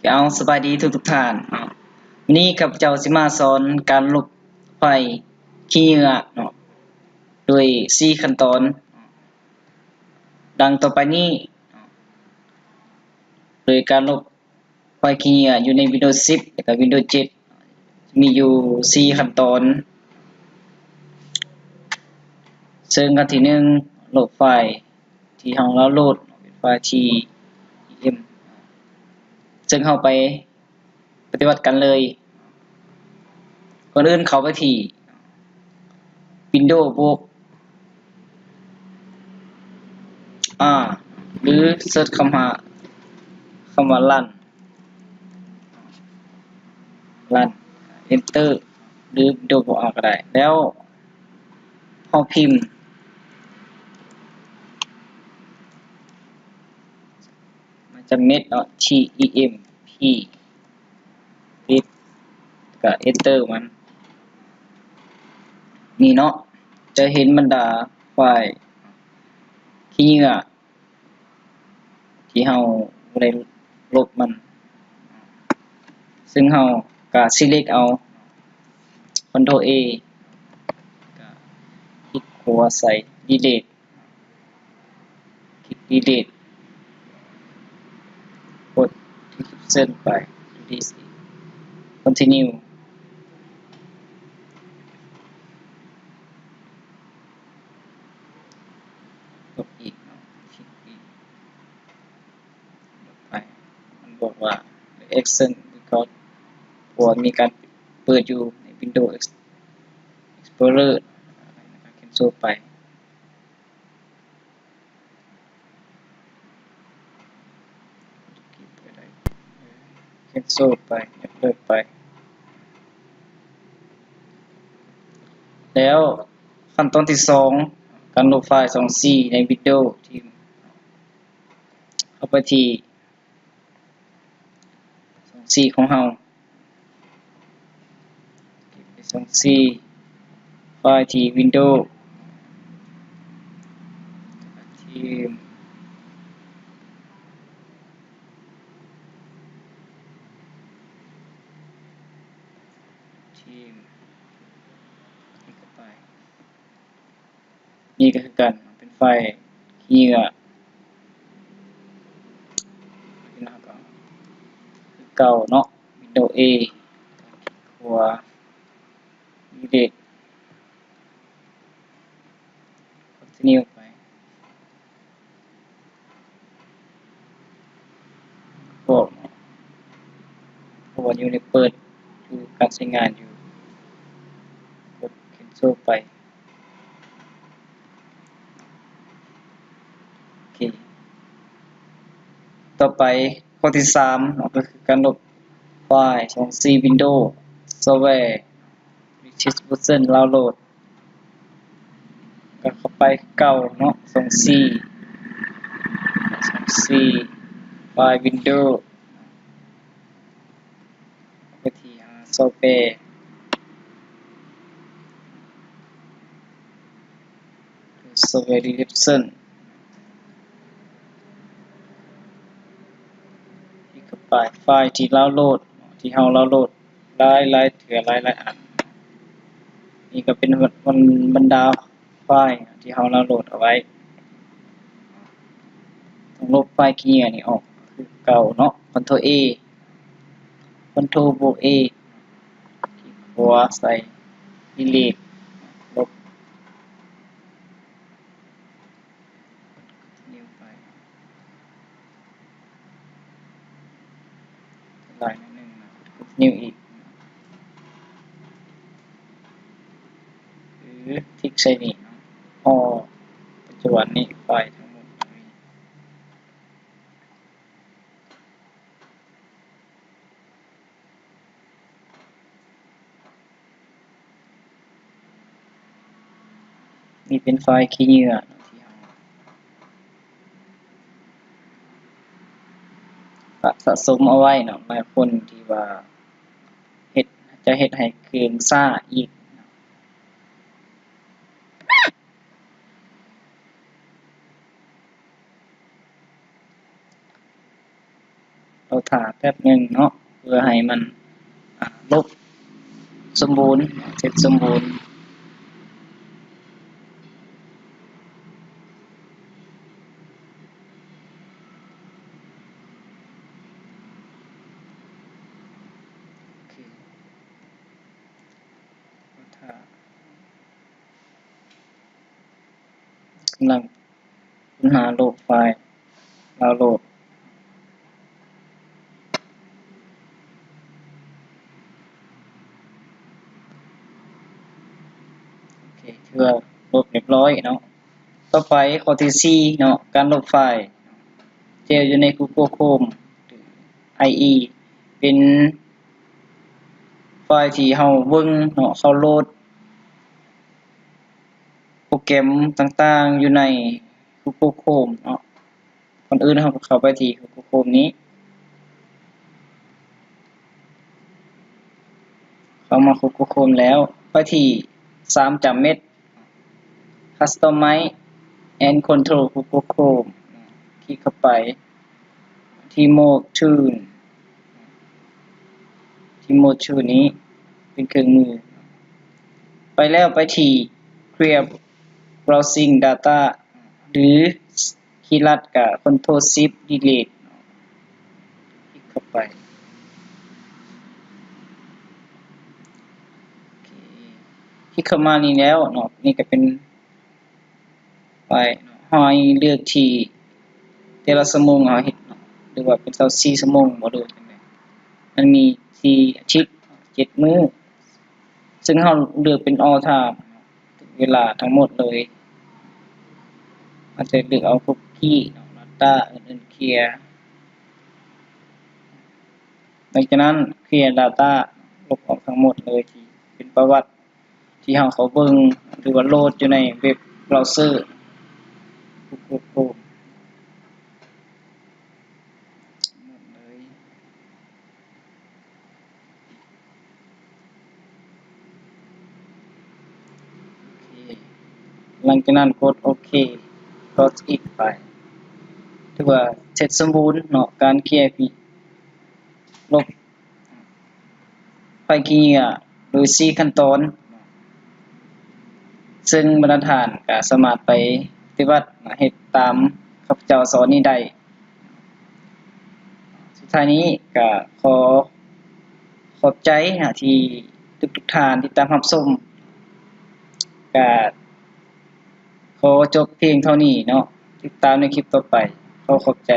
ເອົາ ສະບາຍດີທຸກໆທ່ານເນາະ. ມື້ນີ້ຂ້າພະເຈົ້າຊິມາສອນການລົບໄຟລ໌ຂີ້ເຫຍື້ອເນາະ ໂດຍສີ່ຂັ້ນຕອນ ດັ່ງຕໍ່ໄປນີ້. ໂດຍການລົບໄຟລ໌ຂີ້ເຫຍື້ອຢູ່ໃນວິນໂດສິບ ແລະກະວິນໂດເຈັດ ມີຢູ່ສີ່ຂັ້ນຕອນ ເຊິ່ງຂັ້ນທີໜຶ່ງ ລົບໄຟລ໌ທີ່ເຮົາດາວໂຫຼດ ເປັນໄຟລ໌ທີອີເອັມ ເຊິ່ງເຮົາໄປປະຕິບັດກັນເລີຍ. ກ່ອນອື່ນເຂົ້າໄປທີ່ວິນໂດບວກ ອາ ຫຼືເສີດຄຳຫາ ຄຳວ່າຣັນ ຣັນ ເອັນເຕີ ຫຼືວິນໂດບວກອາກໍໄດ້ ແລ້ວເຮົາພິມ ມາຈາກເນັດເນາະ ທີອີເອັມພີ ປິດ ກະເອັນເຕີມັນ ນີ້ເນາະ ຈະເຫັນບັນດາໄຟລ໌ຂີ້ເຫຍື້ອທີ່ເຮົາບໍ່ໄດ້ລົບມັນ ເຊິ່ງເຮົາກະຊີເລັກເອົາ ຄອນໂທຣເອ ກະຄລິກຂວາໃສ່ດີລີດ ຄລິກດີລີດ ກົດດີລີດເຊີນໄປ ດີລີດອີກ ຄອນທິນິວ ລົບອີກເນາະ ຄລິກອີກ ລົບໄປ ມັນບອກວ່າ ແອັກຊັນ ຣີຄອດ ເພາະວ່າມີການເປີດຢູ່ໃນວິນໂດເອັກສໂປເລີ ແຄນເຊິລໄປ. ແຄນເຊິລໄປ ຍົກເລີກໄປ ແລ້ວຂັ້ນຕອນທີສອງ ການລົບໄຟລ໌ສອງຊີໃນວິນໂດທີ່ ເຂົ້າໄປທີ່ສອງຊີຂອງເຮົາ ເກັບໄປສອງຊີ ໄຟລ໌ທີ່ວິນໂດ ທີມ ທີມ ນີ້ກໍໄປ ນີ້ກໍຄືກັນ ເປັນໄຟລ໌ຂີ້ເຫຍື້ອ ແລ້ວກໍຄືເກົ່າເນາະ ວິນໂດເອ ຄລິກຂວາ ດີລີດ ຄອນທິນິວໄປ ບວກ ເພາະວ່າຢູ່ໃນເປີດຢູ່ການໃຊ້ງານຢູ່ ກົດແຄນເຊິລໄປ ໂອເຄ ຕໍ່ໄປຂໍ້ທີສາມເນາະ ກໍຄືການລົບໄຟລ໌ສອງຊີວິນໂດ ຊອບແວ ຣີເຊັດເວີຊັນ ດາວໂຫຼດ ກໍເຂົ້າໄປຄືເກົ່າເນາະ ສອງຊີ ສອງຊີ ໄຟລ໌ວິນໂດ ໄປທີ່ຫາຊອບແວ ຊອບແວ ດີເລັກຊັນ ທີ່ເຂົ້າໄປ ໄຟລ໌ທີ່ດາວໂຫຼດ ທີ່ເຮົາດາວໂຫຼດຫຼາຍໆເທື່ອ ຫຼາຍໆອັນ ນີ້ກໍເປັນບັນ ບັນດາໄຟລ໌ທີ່ເຮົາດາວໂຫຼດເອົາໄວ້ ຕ້ອງລົບໄຟລ໌ຂີ້ເຫຍື້ອນີ້ອອກຄືເກົ່າເນາະ ຄອນໂທຣເອ ຄອນໂທຣບວກເອ ຄລິກຂວາໃສ່ ດີລີດ ລົບ ຄອນທິນິວໄປ ຫຼາຍໜ້ອຍໜຶ່ງນະ ຄອນທິນິວອີກ ຫຼື ຄລິກໃສ່ນີ້ເນາະ ອໍ ປັດຈຸບັນນີ້ໄຟລ໌ທັງໝົດ ນີ້ເປັນໄຟລ໌ຂີ້ເຫຍື້ອທີ່ເຮົາສະ ສະສົມເອົາໄວ້ເນາະ ຫຼາຍຄົນທີ່ວ່າເຮັດ ຈະເຮັດໃຫ້ເຄື່ອງຊ້າອີກ. ລໍຖ້າແປັບໜຶ່ງເນາະ ເພື່ອໃຫ້ມັນ ອາ ລົບສົມບູນ ເສັດສົມບູນ. ໂອເຄ ລໍຖ້າ ກຳລັງຄົ້ນຫາໂຫຼດໄຟລ໌ ດາວໂຫຼດ. ໂອເຄ ຖືວ່າໂຫຼດຮຽບຮ້ອຍເນາະ. ຕໍ່ໄປຂໍ້ທີສີ່ເນາະ ການລົບໄຟລ໌ ແຈກຢູ່ໃນ Google Chrome ຫຼື IE ເປັນໄຟລ໌ທີ່ເຮົາເບິ່ງເນາະ ເຮົາໂຫຼດໂປຣແກຣມຕ່າງໆຢູ່ໃນ Google Chrome ເນາະ. ກ່ອນອື່ນເຮົາກໍເຂົ້າໄປທີ່ Google Chrome ນີ້ ເຂົ້າມາ Google Chrome ແລ້ວ ໄປທີ່ສາມຈ້ຳເມັດ Customize and Control Google Chrome ຄລິກເຂົ້າໄປ Remote Tool Remote Tool ນີ້ເປັນເຄື່ອງມື ໄປແລ້ວໄປທີ່ Clear Browsing Data ຫຼື ຄີລັດກະ Control Shift Delete ຄລິກເຂົ້າໄປ ໂອເຄ ຄລິກເຂົ້າມານີ້ແລ້ວເນາະ ນີ້ກະເປັນໄຟລ໌ເນາະ ເຮົາໃຫ້ເລືອກທີ່ແຕ່ລະຊົ່ວໂມງເຮົາເຮັດເນາະ ຫຼືວ່າເປັນຊາວສີ່ຊົ່ວໂມງບໍ່ ຫຼືວ່າຈັ່ງໃດ ມັນມີທີ່ອາທິດ ເຈັດມື້ ເຊິ່ງເຮົາເລືອກເປັນ All Time ເວລາທັງໝົດເລີຍ ເຮົາຈະເລືອກເອົາ Cookie ເນາະ Data ອື່ນໆ Clear ຫຼັງຈາກນັ້ນ Clear Data ລົບອອກທັງໝົດເລີຍ ທີ່ເປັນປະຫວັດທີ່ເຮົາເຂົ້າເບິ່ງ ຫຼືວ່າໂຫຼດຢູ່ໃນເວັບເບຣາວເຊີ Google Chrome ໝົດເລີຍ. ໂອເຄ ຫຼັງຈາກນັ້ນກົດໂອເຄ Login ໄປ ຖືວ່າເສັດສົມບູນເນາະ ການເຄຍພີ ລົບໄຟລ໌ຂີ້ເຫຍື້ອໂດຍສີ່ຂັ້ນຕອນ ເຊິ່ງບັນດາທ່ານກະສາມາດໄປປະຕິບັດເຮັດຕາມຂ້າພະເຈົ້າສອນນີ້ໄດ້. ສຸດທ້າຍນີ້ກະຂໍຂອບໃຈນະ ທີ່ທຸກໆທ່ານຕິດຕາມຮັບຊົມ. ກະຂໍຈົບພຽງເທົ່ານີ້ເນາະ. ຕິດຕາມໃນຄລິບຕໍ່ໄປ. ຂໍຂອບໃຈ.